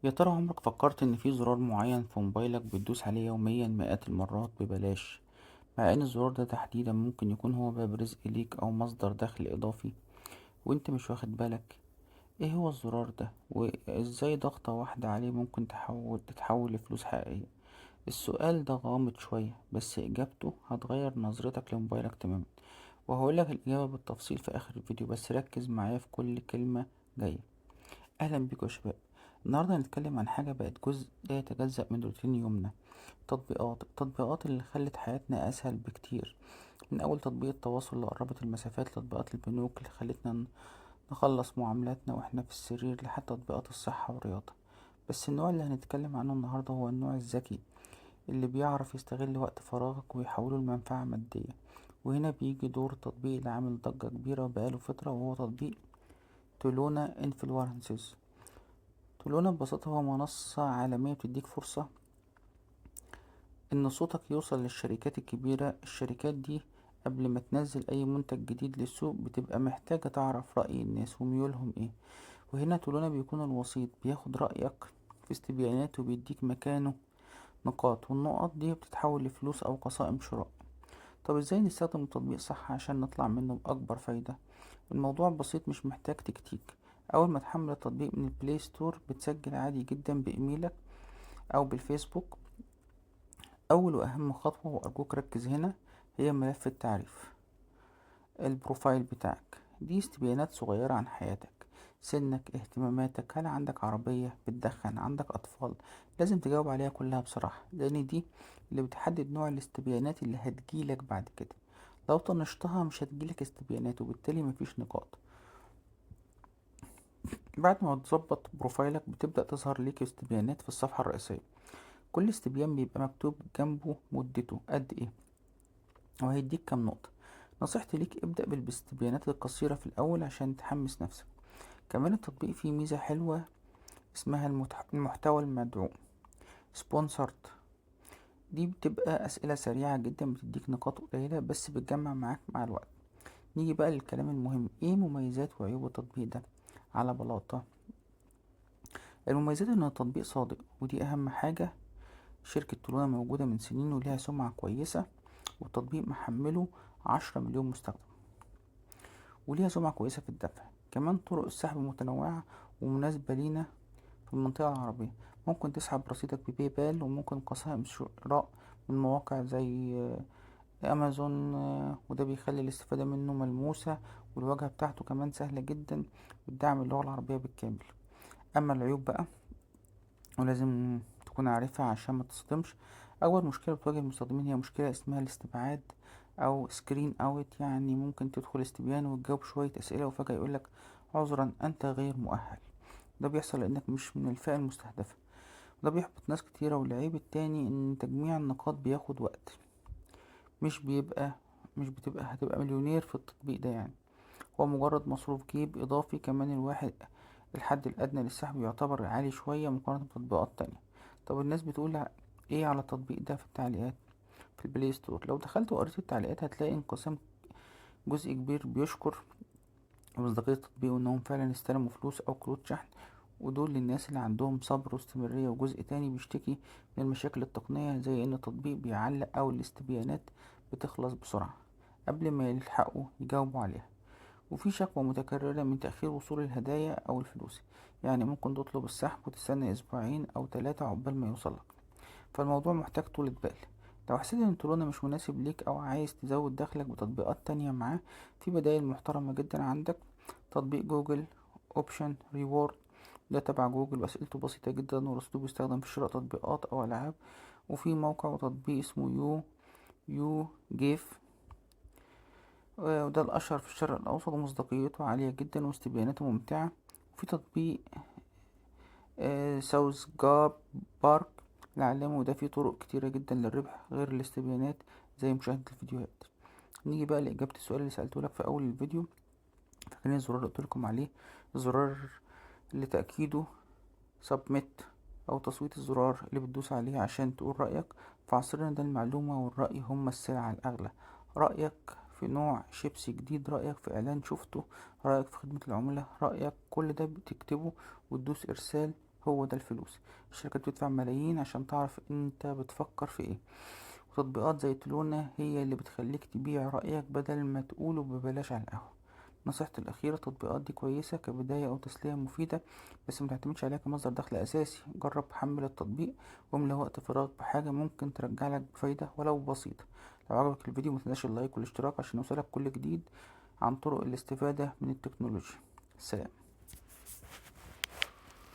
يا ترى عمرك فكرت إن في زرار معين في موبايلك بتدوس عليه يوميا مئات المرات ببلاش، مع إن الزرار ده تحديدا ممكن يكون هو باب رزق ليك أو مصدر دخل إضافي وإنت مش واخد بالك؟ إيه هو الزرار ده؟ وإزاي ضغطة واحدة عليه ممكن تتحول لفلوس حقيقية؟ السؤال ده غامض شوية، بس إجابته هتغير نظرتك لموبايلك تماما، وهقولك الإجابة بالتفصيل في آخر الفيديو، بس ركز معايا في كل كلمة جاية. أهلا بيكم يا شباب. النهاردة هنتكلم عن حاجة بقت جزء لا يتجزأ من روتين يومنا، التطبيقات اللي خلت حياتنا أسهل بكتير. من أول تطبيق التواصل اللي قربت المسافات، لتطبيقات البنوك اللي خلتنا نخلص معاملاتنا وإحنا في السرير، لحد تطبيقات الصحة والرياضة. بس النوع اللي هنتكلم عنه النهاردة هو النوع الذكي اللي بيعرف يستغل وقت فراغك ويحوله لمنفعة مادية. وهنا بيجي دور التطبيق اللي عامل ضجة كبيرة وبقاله فترة، وهو تطبيق تولونا influencers. تولونا ببساطة هو منصة عالمية بتديك فرصة إن صوتك يوصل للشركات الكبيرة. الشركات دي قبل ما تنزل أي منتج جديد للسوق بتبقى محتاجة تعرف رأي الناس وميولهم إيه، وهنا تولونا بيكون الوسيط، بياخد رأيك في استبيانات وبيديك مكانه نقاط، والنقط دي بتتحول لفلوس أو قصائم شراء. طب ازاي نستخدم التطبيق صح عشان نطلع منه بأكبر فايدة؟ الموضوع بسيط، مش محتاج تكتيك. أول ما تحمل التطبيق من ال Play Store بتسجل عادي جدا بإيميلك أو بالفيسبوك. أول وأهم خطوة، وأرجوك ركز هنا، هي ملف التعريف، ال profile بتاعك. دي استبيانات صغيرة عن حياتك، سنك، اهتماماتك، هل عندك عربية، بتدخن، عندك أطفال. لازم تجاوب عليها كلها بصراحة، لأن دي اللي بتحدد نوع الاستبيانات اللي هتجيلك بعد كده. لو طنشتها مش هتجيلك استبيانات، وبالتالي مفيش نقاط. بعد ما تظبط profile ك بتبدأ تظهر ليك استبيانات في الصفحة الرئيسية. كل استبيان بيبقى مكتوب جنبه مدته قد ايه وهيديك كام نقطة. نصيحتي ليك ابدأ بالاستبيانات القصيرة في الأول عشان تحمس نفسك. كمان التطبيق فيه ميزة حلوة اسمها المحتوى المدعوم، sponsored. دي بتبقى أسئلة سريعة جدا بتديك نقاط قليلة بس بتجمع معاك مع الوقت. نيجي بقى للكلام المهم، ايه مميزات وعيوب التطبيق ده على بلاطة؟ المميزات ان التطبيق صادق، ودي اهم حاجة. شركة تولونا موجودة من سنين وليها سمعة كويسة، والتطبيق محمله 10 مليون مستخدم، وليها سمعة كويسة في الدفع. كمان طرق السحب متنوعة ومناسبة لينا في المنطقة العربية. ممكن تسحب رصيدك ب PayPal، وممكن قصائم شراء من مواقع زي امازون، وده بيخلي الاستفادة منه ملموسة، والواجهة بتاعته كمان سهلة جدا، والدعم اللغة العربية بالكامل. اما العيوب بقى، ولازم تكون عارفها عشان ما تصدمش. اول مشكلة بتواجه المستخدمين هي مشكلة اسمها الاستبعاد او screen out. يعني ممكن تدخل استبيان وتجاوب شوية اسئلة وفجأة يقولك عذرا انت غير مؤهل. ده بيحصل لانك مش من الفئة المستهدفة، وده بيحبط ناس كتيرة. والعيب التاني ان تجميع النقاط بياخد وقت، مش بتبقى هتبقى مليونير في التطبيق ده، يعني هو مجرد مصروف جيب اضافي. كمان الحد الادنى للسحب يعتبر عالي شوية مقارنة بتطبيقات تانية. طب الناس بتقول ايه على التطبيق ده في التعليقات في ال Play Store؟ لو دخلت وقريت التعليقات هتلاقي انقسام، جزء كبير بيشكر مصداقية التطبيق وانهم فعلا استلموا فلوس او كروت شحن، ودول للناس اللي عندهم صبر واستمرارية. وجزء تاني بيشتكي من المشاكل التقنية، زي ان التطبيق بيعلق او الاستبيانات بتخلص بسرعة قبل ما يلحقوا يجاوبوا عليها. وفي شكوى متكررة من تأخير وصول الهدايا أو الفلوس، يعني ممكن تطلب السحب وتستنى أسبوعين أو 3 عقبال ما يوصلك. فالموضوع محتاج طولة بال. لو حسيت ان تولونا مش مناسب ليك أو عايز تزود دخلك بتطبيقات تانية معاه، في بدائل محترمة جدا. عندك تطبيق Google Option Reward، ده تبع جوجل وأسئلته بسيطة جدا ورصيده بيستخدم في شراء تطبيقات أو ألعاب. وفي موقع وتطبيق اسمه YouGov، وده الأشهر في الشرق الأوسط ومصداقيته عالية جدا واستبياناته ممتعة. وفي تطبيق ساوث جاب بارك العالمي، وده فيه طرق كتيرة جدا للربح غير الاستبيانات زي مشاهدة الفيديوهات. نيجي بقى لإجابة السؤال اللي سألته لك في أول الفيديو. فاكرين الزرار اللي قلت لكم عليه، الزرار اللي تأكيده submit أو تصويت، الزرار اللي بتدوس عليه عشان تقول رأيك. في عصرنا ده المعلومة والرأي هما السلعة الأغلى. رأيك في نوع شيبسي جديد، رأيك في إعلان شفته، رأيك في خدمة العملاء، رأيك، كل ده بتكتبه وتدوس إرسال. هو ده الفلوس. الشركات بتدفع ملايين عشان تعرف انت بتفكر في ايه، وتطبيقات زي تولونا هي اللي بتخليك تبيع رأيك بدل ما تقوله ببلاش على القهوة. نصيحتي الأخيرة، التطبيقات دي كويسة كبداية أو تسلية مفيدة، بس ما تعتمدش عليها كمصدر دخل أساسي. جرب حمل التطبيق واملى وقت فراغ بحاجة ممكن ترجعلك بفايدة ولو بسيطة. لو عجبك الفيديو متنساش ال like والاشتراك عشان يوصلك كل جديد عن طرق الاستفادة من التكنولوجيا. سلام.